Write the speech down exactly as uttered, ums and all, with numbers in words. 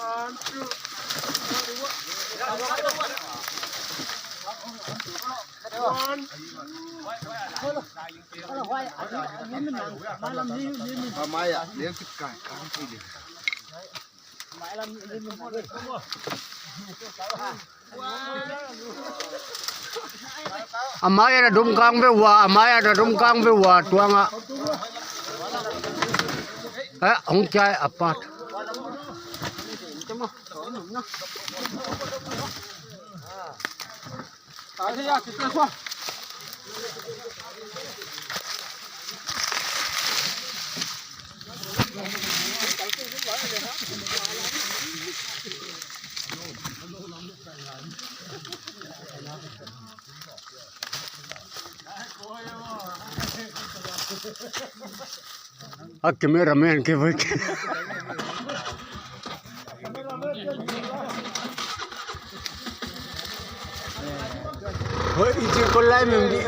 A mai a na dum kang ve ua, a mai a na dum kang ve ua, tuang a. Eh, hong kia a pat. A cameraman ke vai ke. Hoi, i chir ko lai mem di.